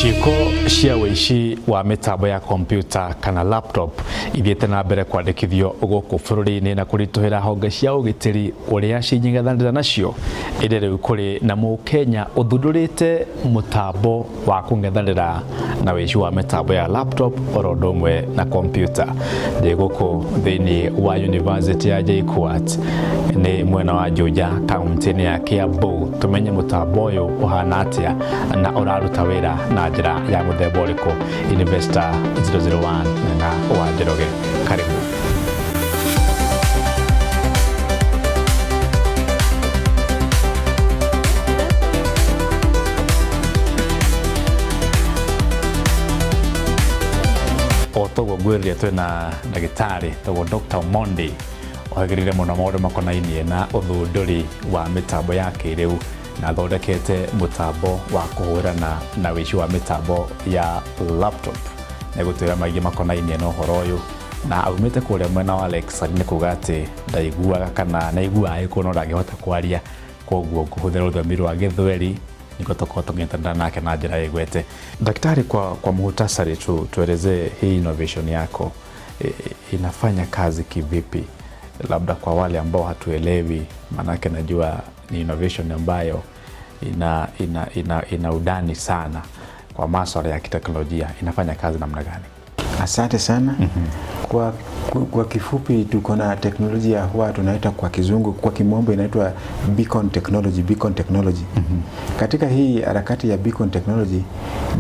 Ciĩko cia wĩici wa mĩtambo ya kompyuta kana laptop ithiĩte na mbere kwandĩkithio gũkũ bũrũri-inĩ na kũritũhĩra honge cia ũgitĩri ũrĩa cinying'ethanĩra nacio. Ĩndĩ rĩu kũrĩ na mũkenya ũthundũrĩte mũtambo wa kũng'ethanĩra na wĩici wa mĩtambo ya laptop oro ũndũ ũmwe na kompyuta. Ndĩ gũkũ thĩinĩ wa University ya JKUAT nĩ mwena wa Juja kaunti-inĩ ya Kiambu, tumenye mũtambo ũyũ ũhana atĩa na ũraruta wĩra na njĩra ya mũthemba ũrĩkũ. Investor 001 na wa Njoroge, karibu. O toguo ngwĩrire twĩna ndagĩtarĩ tagwo Dr. Omondi ohĩgĩrĩire mũno maũndũ makonainie na ũthundũri wa mĩtambo ya kĩrĩu na athondekete mũtambo wa kũhũrana na wĩici wa mĩtambo ya laptop. Nĩgũtwĩra maingĩ makonainie na ũhoro ũyũ na aumĩte kũrĩa mwena wa Lakeside, nĩ kuga atĩ ndaiguaga kana nĩaiguaga gĩkũyũ no ndangĩhota kwaria, koguo ngũhũthĩra rũthiomi rwa gĩthweri nĩguo tũkorwo tũkĩnyitanĩra nake na njĩra ĩgwete. Daktari, kwa muhtasari tu tuelezee hii innovation yako inafanya kazi kivipi, labda kwa wale ambao hatuelewi, manake najua ni innovation ambayo ina udani sana kwa masuala ya kiteknolojia. Inafanya kazi namna gani? Asante sana. Kwa kifupi tuko na teknolojia huwa tunaita kwa kizungu, kwa kimombo inaitwa beacon technology, beacon technology. Katika hii harakati ya beacon technology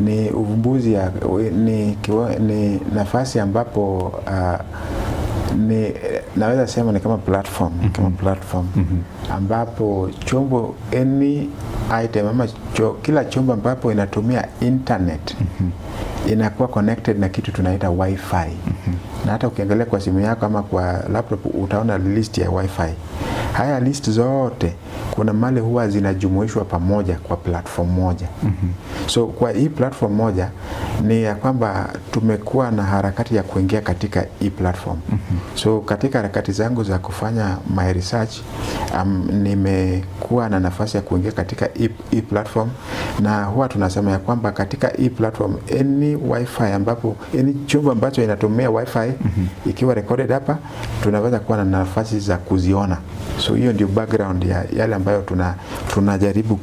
ni uvumbuzi ya, ni, kiwa, ni nafasi ambapo ni naweza sema ni kama platform, kama platform ambapo chombo any item ama kila chombo ambapo inatumia internet inakuwa connected na kitu tunaita wifi. Na hata ukiangalia kwa simu yako ama kwa laptop utaona list ya wifi. Haya list zote kuna mali huwa zinajumuishwa pamoja kwa platform moja. So kwa hii platform moja ni ya kwamba tumekuwa na harakati ya kuingia katika hii platform. So katika harakati zangu za kufanya my research, nimekuwa na nafasi ya kuingia katika hii platform, na huwa tunasema ya kwamba katika hii platform any wifi ambapo any chombo ambacho inatumia wifi ikiwa recorded hapa tunaweza kuwa na nafasi za kuziona. So hiyo ndio background ya yale ambayo tunajaribu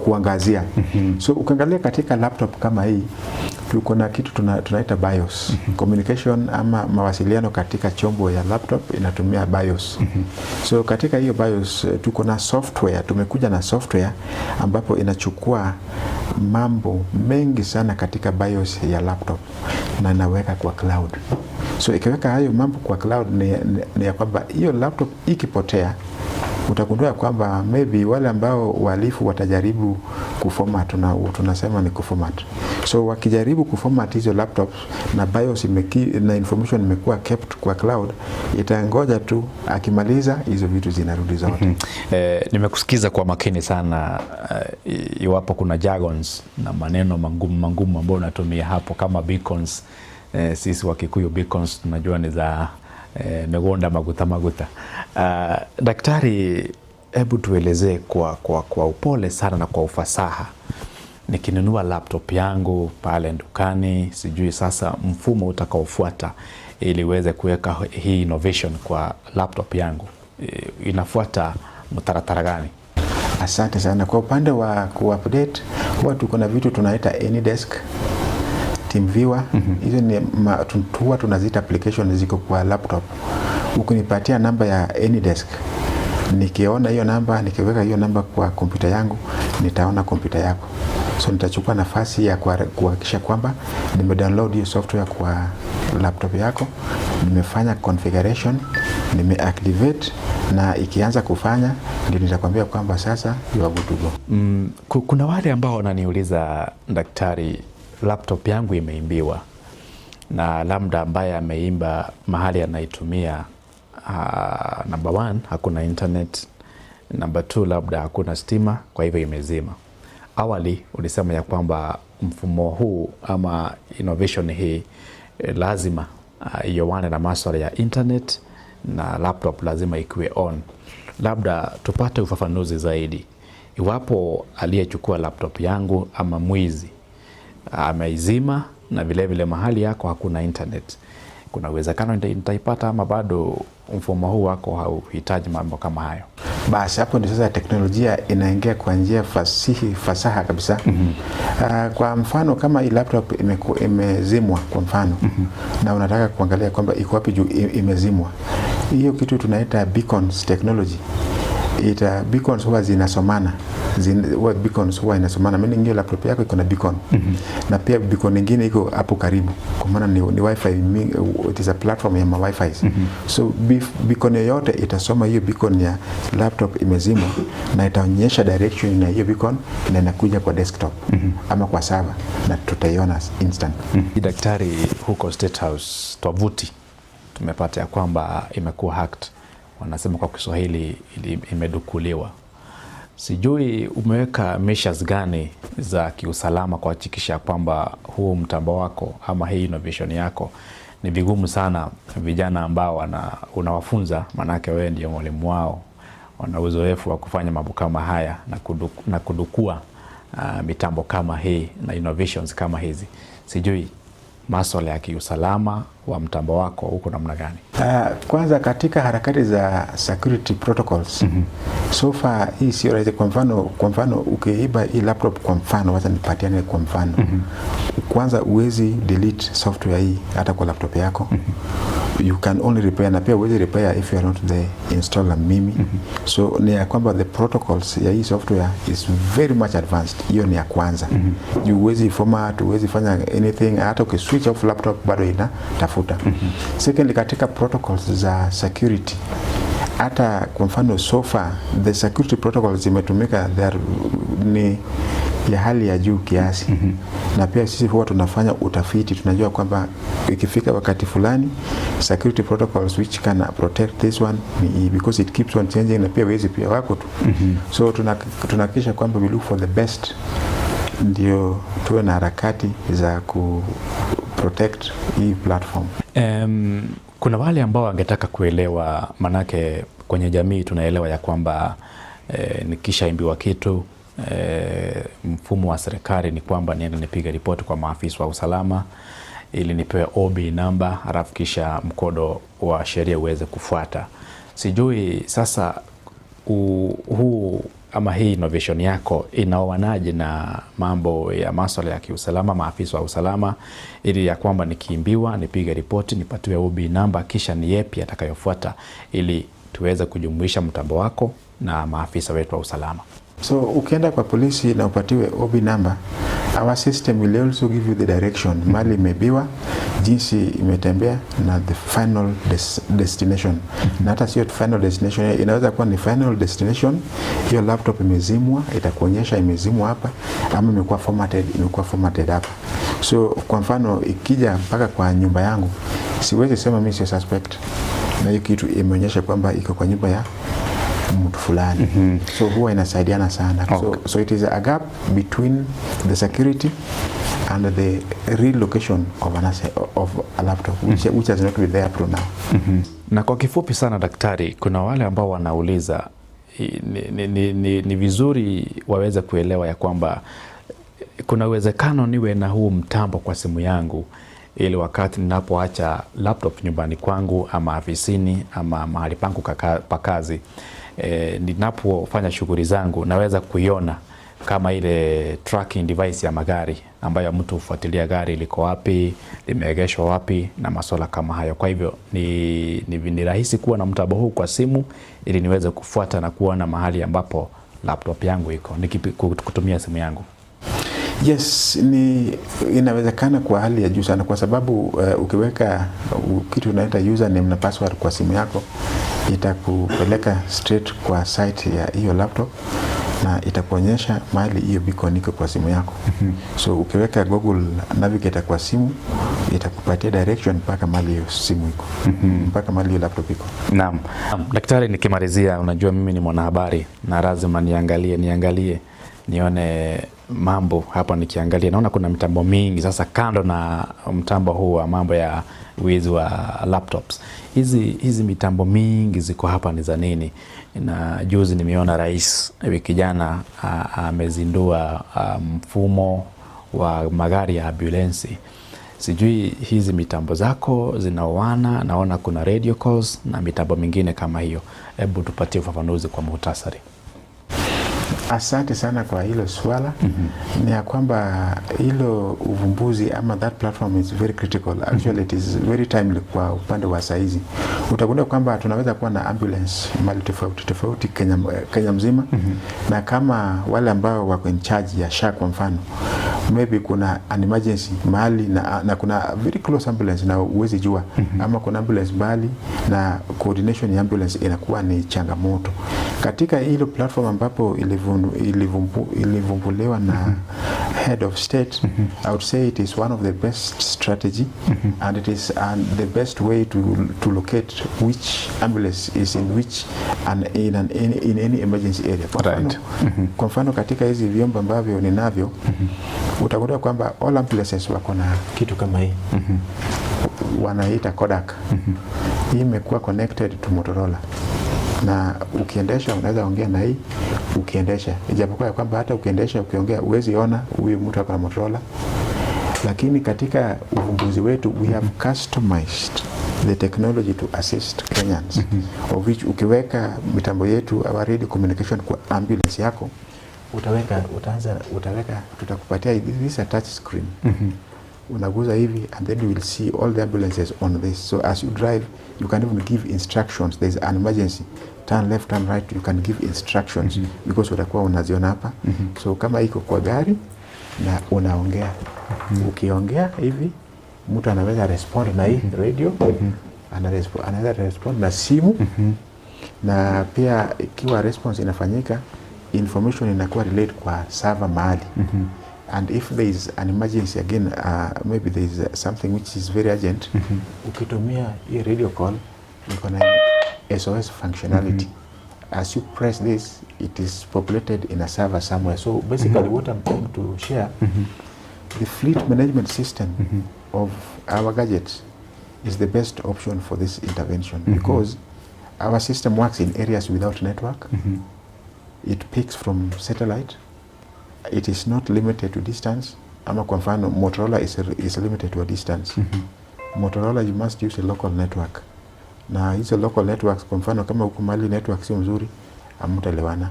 kuangazia. So ukiangalia katika laptop kama hii tuko na kitu tunaita BIOS. Communication ama mawasiliano katika chombo ya laptop inatumia BIOS. So katika hiyo BIOS tuko na software, tumekuja na software ambapo inachukua mambo mengi sana katika BIOS ya laptop na inaweka kwa cloud. So ikiweka hayo mambo kwa cloud ni ya kwamba hiyo laptop ikipotea utagundua kwamba maybe wale ambao wahalifu watajaribu kuformat, na tunasema ni kuformat. So wakijaribu kuformat hizo laptops na BIOS na information imekuwa kept kwa cloud, itangoja tu akimaliza hizo vitu zinarudi zote. Nimekusikiza kwa makini sana, iwapo kuna jargons na maneno mangumu mangumu ambayo unatumia hapo kama beacons. Sisi wa Kikuyu beacons tunajua ni za migunda maguta maguta. Daktari, hebu tuelezee kwa upole sana na kwa ufasaha. Nikinunua laptop yangu pale dukani, sijui sasa mfumo utakaofuata ili uweze kuweka hii innovation kwa laptop yangu, inafuata mtaratara gani? Asante sana. Kwa upande wa ku-update huwa tuko na vitu tunaita AnyDesk, TeamViewer. Hizo ni huwa tunaziita application ziko kwa laptop. Ukinipatia namba ya AnyDesk, nikiona hiyo namba, nikiweka hiyo namba kwa kompyuta yangu, nitaona kompyuta yako. So nitachukua nafasi ya kuhakikisha kwamba nimedownload hiyo software kwa laptop yako, nimefanya configuration, nimeactivate, na ikianza kufanya ndio nitakwambia kwamba sasa you are good to go. Kuna wale ambao wananiuliza, daktari, laptop yangu imeimbiwa na labda ambaye ameimba mahali anaitumia, number 1 hakuna internet, number 2 labda hakuna stima, kwa hivyo imezima. Awali ulisema ya kwamba mfumo huu ama innovation hii lazima ioane na masuala ya internet na laptop lazima ikuwe on. Labda tupate ufafanuzi zaidi. Iwapo aliyechukua laptop yangu ama mwizi ameizima na vilevile vile mahali yako hakuna internet, kuna uwezekano nitaipata ama bado mfumo huu wako hauhitaji mambo kama hayo? Basi hapo ndio sasa teknolojia inaingia kwa njia fasihi fasaha kabisa. Kwa mfano kama hii laptop imezimwa kwa mfano, na unataka kuangalia kwamba iko wapi juu imezimwa, hiyo kitu tunaita beacons technology. Ita beacons huwa zinasomana, huwa beacons huwa inasomana, meaning hiyo laptop yako iko na beacon, na pia beacon nyingine iko hapo karibu, kwa maana ni wifi, it is a platform ya ma wifi. So beacon yoyote itasoma hiyo beacon ya laptop imezimwa na itaonyesha direction ya hiyo beacon na inakuja kwa desktop ama kwa server na tutaiona instant. Daktari, huko State House tovuti tumepata ya kwamba imekuwa hacked, wanasema kwa Kiswahili imedukuliwa. Sijui umeweka measures gani za kiusalama kuhakikisha kwamba huu mtambo wako ama hii innovation yako ni vigumu sana vijana ambao unawafunza, maanake wewe ndio mwalimu wao, wana uzoefu wa kufanya mambo kama haya na kudukua mitambo kama hii na innovations kama hizi. Sijui maswala ya kiusalama wa mtambo wako huko namna gani? Kwanza katika harakati za security protocols, so far hii sio rahisi. Kwa mfano ukiiba hii laptop kwa mfano, wacha nipatiane kwa mfano. Kwanza uwezi delete software hii hata kwa laptop yako. You can only repair, na pia uwezi repair if you are not the installer, mimi. So ni ya kwamba the protocols ya hii software is very much advanced. Hiyo ni ya kwanza. Juu huwezi format, huwezi fanya anything, hata ukiswitch off laptop bado inatafuta. Secondly, katika protocols za security, hata kwa mfano so far the security protocols zimetumika, they are, ni ya hali ya juu kiasi. Na pia sisi huwa tunafanya utafiti, tunajua kwamba ikifika wakati fulani security protocols which can protect this one ni hii, because it keeps on changing na pia wezi pia wako tu. So tunahakikisha kwamba we look for the best ndio tuwe na harakati za ku protect hii platform. Kuna wale ambao wangetaka kuelewa, manake kwenye jamii tunaelewa ya kwamba nikishaimbiwa kitu, mfumo wa serikali ni kwamba niende nipige ripoti kwa maafisa wa usalama ili nipewe OB namba, halafu kisha mkondo wa sheria uweze kufuata. Sijui sasa huu ama hii innovation yako inaoanaje na mambo ya maswala ya kiusalama, maafisa wa usalama, ili ya kwamba nikiimbiwa nipige ripoti nipatiwe OB namba, kisha ni yepi atakayofuata ili tuweze kujumuisha mtambo wako na maafisa wetu wa usalama? So ukienda kwa polisi na upatiwe OB number, our system will also give you the direction mali imeibiwa, jinsi imetembea na the final destination. Na hata sio final destination, inaweza kuwa ni final destination, hiyo laptop imezimwa, itakuonyesha imezimwa hapa, ama imekuwa formatted, imekuwa formatted hapa. So kwa mfano ikija mpaka kwa nyumba yangu, siwezi sema mimi sio suspect, na hiyo kitu imeonyesha kwamba iko kwa nyumba ya mtu fulani. So huwa inasaidiana sana. So it is a gap between the security and the relocation of an asset, of a laptop which has not been there up to now. Na kwa kifupi sana daktari, kuna wale ambao wanauliza ni vizuri waweze kuelewa ya kwamba kuna uwezekano niwe na huu mtambo kwa simu yangu ili wakati ninapoacha laptop nyumbani kwangu ama afisini ama mahali pangu pa kazi, ninapofanya shughuli zangu naweza kuiona kama ile tracking device ya magari ambayo mtu hufuatilia gari liko wapi, limeegeshwa wapi na masuala kama hayo. Kwa hivyo ni rahisi kuwa na mtambo huu kwa simu ili niweze kufuata na kuona mahali ambapo laptop yangu iko kutumia simu yangu. Yes, ni inawezekana kwa hali ya juu sana kwa sababu ukiweka kitu unaita username na password kwa simu yako itakupeleka straight kwa site ya hiyo laptop na itakuonyesha mahali hiyo beacon iko kwa simu yako. So ukiweka Google Navigator kwa simu itakupatia direction mpaka mahali hiyo simu iko, mpaka mahali hiyo laptop iko. Naam. Daktari, nikimalizia, unajua mimi ni mwanahabari na lazima niangalie nione mambo hapa. Nikiangalia naona kuna mitambo mingi sasa, kando na mtambo huu wa mambo ya Wizi wa laptops. Hizi mitambo mingi ziko hapa ni za nini? Na juzi nimeona rais wiki jana amezindua mfumo wa magari ya ambulensi. Sijui hizi mitambo zako zinaoana, naona kuna radio calls na mitambo mingine kama hiyo. Hebu tupatie ufafanuzi kwa muhtasari. Asante sana kwa hilo swala. Ni ya kwamba hilo uvumbuzi ama that platform is very critical. Actually, it is very timely kwa upande wa saizi. Utagundua kwamba tunaweza kuwa na ambulance mahali tofauti tofauti Kenya mzima. Na kama wale ambao wako in charge ya SHA kwa mfano, maybe kuna an emergency mahali na kuna very close ambulance na huwezi jua, ama kuna ambulance mbali na coordination ya ambulance inakuwa ni changamoto. Katika hilo platform ambapo ilivumbuliwa na head of state, I would say it is one of the best strategy and it is the best way to locate which ambulance is in which and in any emergency area. Kwa mfano, kwa mfano katika hizi vyombo ambavyo ninavyo, utagundua kwamba all ambulances wako na kitu kama hii, wanaita Kodak. Hii imekuwa connected to Motorola na ukiendesha unaweza ongea na hii ukiendesha, ijapokuwa ya kwamba hata ukiendesha ukiongea huwezi ona huyu mtu ako na Motorola, lakini katika uvumbuzi wetu we have customized the technology to assist Kenyans, of which ukiweka mitambo yetu, our radio communication, kwa ambulance yako, utaweka utaanza utaweka tutakupatia this a touch screen, unaguza hivi and then you will see all the ambulances on this. So as you drive, you can even give instructions. There is an emergency, turn left, turn right. You can give instructions because utakuwa unaziona hapa. So kama iko kwa gari na unaongea, ukiongea hivi mtu anaweza respond na hii radio, anaweza respond na simu, na pia ikiwa response inafanyika, information inakuwa relayed kwa server mahali. And if there is an emergency again, maybe there is something which is very urgent, ukitumia hii radio call iko na SOS functionality. As you press this, it is populated in a server somewhere. So basically, what I'm trying to share, the fleet management system of our gadgets is the best option for this intervention because our system works in areas without network. It picks from satellite. It is not limited to distance. Ama kwa mfano Motorola is limited to a distance. Motorola, you must use a local network, na hizo local networks, kwa mfano kama huko mahali network sio mzuri, hamtaelewana.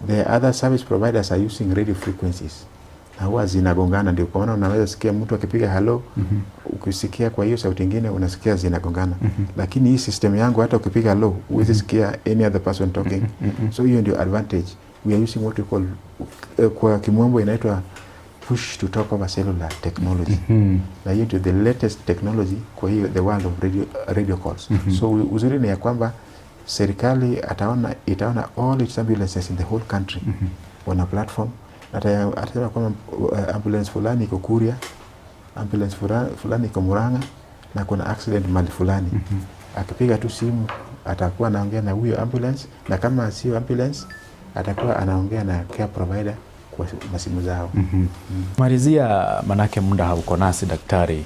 The other service providers are using radio frequencies na huwa zinagongana, ndio kwa maana unaweza sikia mtu akipiga halo, ukisikia kwa hiyo sauti ingine unasikia zinagongana. Lakini hii system yangu, hata ukipiga halo huwezi sikia any other person talking. So hiyo ndio advantage. We are using what we call, kwa kimombo inaitwa push to talk over cellular technology, na hiyo ndio the latest technology kwa hiyo the world of radio calls. So uzuri ni ya kwamba serikali itaona all its ambulances in the whole country wana platform. Atasema kwamba ambulance fulani iko Kuria, ambulance fulani iko Murang'a na kuna accident mahali fulani. Akipiga tu simu atakuwa anaongea na huyo ambulance, na kama sio ambulance atakuwa anaongea na care provider kwa masimu zao. Malizia, manake muda hauko nasi daktari.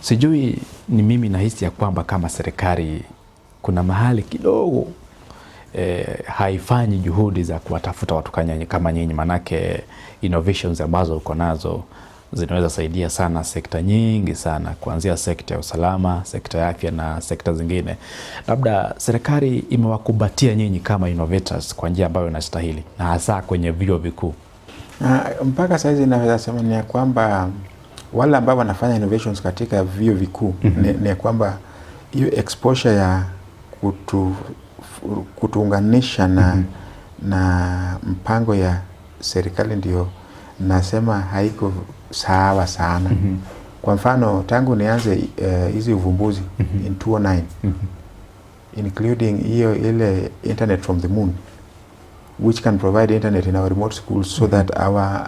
Sijui ni mimi nahisi ya kwamba kama serikali kuna mahali kidogo haifanyi juhudi za kuwatafuta watu kama nyinyi, manake innovations ambazo uko nazo zinaweza saidia sana sekta nyingi sana, kuanzia sekta ya usalama, sekta ya afya na sekta zingine. Labda serikali imewakumbatia nyinyi kama innovators kwa njia ambayo inastahili, na hasa kwenye vyuo vikuu? Mpaka saizi naweza sema ni ya kwamba wale ambao wanafanya innovations katika vyuo vikuu, ni ya kwamba hiyo exposure ya kutuunganisha na mpango ya serikali ndio nasema haiko sawa sana. Kwa mfano tangu nianze hizi uvumbuzi in 2009, including hiyo ile internet from the moon, which can provide internet in our remote schools so that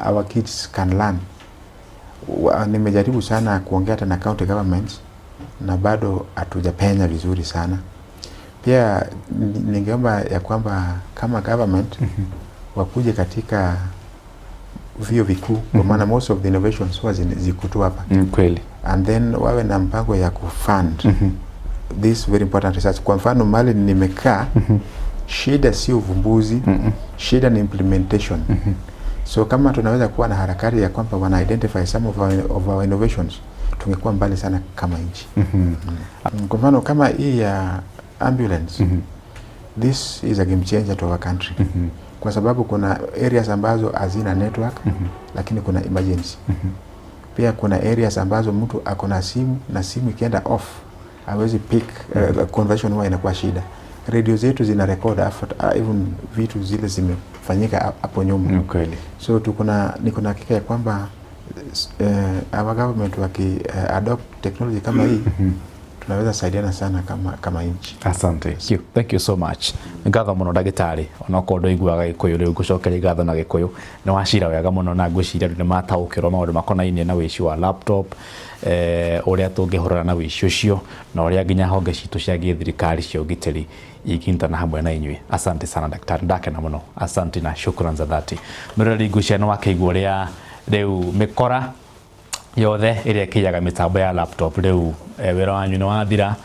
our kids can learn. Nimejaribu sana kuongea hata na county governments na bado hatujapenya vizuri sana. Pia ningeomba ya kwamba kama government wakuje katika vyuo vikuu kwa maana most of the innovations huwa ziko tu hapa, Kweli. And then wawe na mpango ya kufund this very important research. Kwa mfano mahali nimekaa, shida si uvumbuzi, shida ni implementation. So kama tunaweza kuwa na harakati ya kwamba wana identify some of our innovations, tungekuwa mbali sana kama nchi. Kwa mfano kama hii ya ambulance, this is a game changer to our country kwa sababu kuna areas ambazo hazina network, lakini kuna emergency. Pia kuna areas ambazo mtu ako na simu na simu ikienda off hawezi pick conversation, huwa inakuwa shida. Radio zetu zina record even vitu zile zimefanyika hapo nyuma. Kweli. So tuko na niko na hakika ya kwamba our government waki adopt technology kama hii, tunaweza saidiana sana kama nchi. Asante. Thank you. Thank you so much. Nĩ ngatho mũno ndagĩtarĩ, onokorwo ndũiguaga Gĩkũyũ, rĩu ngũcokeria ngatho na Gĩkũyũ. Nĩ wacira wega mũno na ngwĩciria andũ nĩ mataũkĩrwo maũndũ makonainie na wĩici wa laptop, ũrĩa tũngĩhũrana na wĩici ũcio na ũrĩa nginya honge citũ cia gĩthirikari cia ũgitĩri ingĩnyitana hamwe na inyuĩ. Asante sana daktari, ndakena mũno. Asante na shukran za dhati. Mwĩroreri, ngwĩciria nĩ wakĩigua ũrĩa rĩu mĩkora yothe ĩrĩa ĩkĩiyaga mĩtambo ya laptop rĩu, wĩra wanyu nĩ wathira.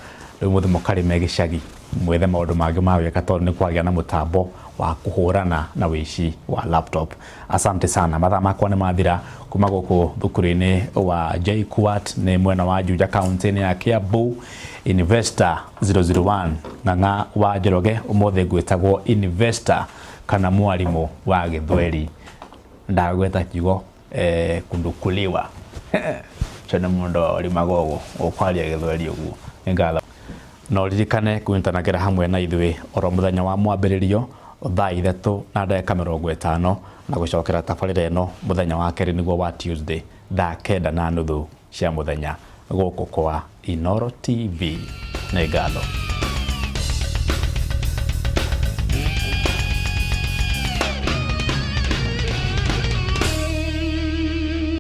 Rĩu mũthĩ mũkarĩme gĩcagi, mwethe maũndũ mangĩ ma gwĩka tondũ nĩ kwagĩa na mũtambo wa kũhũrana na wĩici wa laptop. Asante sana. Mathaa makwa nĩ mathira kuma gũkũ thukuru-inĩ wa JKUAT, nĩ mwena wa Juja, kaunti-inĩ ya Kiambu. Investor 001 Ng'ang'a wa Njoroge, ũmũthĩ ngwĩtagwo investor kana mwarimũ wa Gĩthweri. Ndagweta kiugo kundukuliwa cio nĩ mũndũ ũrĩmaga ũguo ũkwaria Gĩthweri ũguo. Nĩ ngatho no ririkane kũnyitanagĩra hamwe na ithuĩ oro mũthenya wa mwambĩrĩrio thaa 3:50, na gũcokera tabarĩra ĩno mũthenya wa kerĩ, nĩguo wa Tuesday, thaa 9:30 cia mũthenya gũkũ kwa Inooro TV. Nĩ ngatho.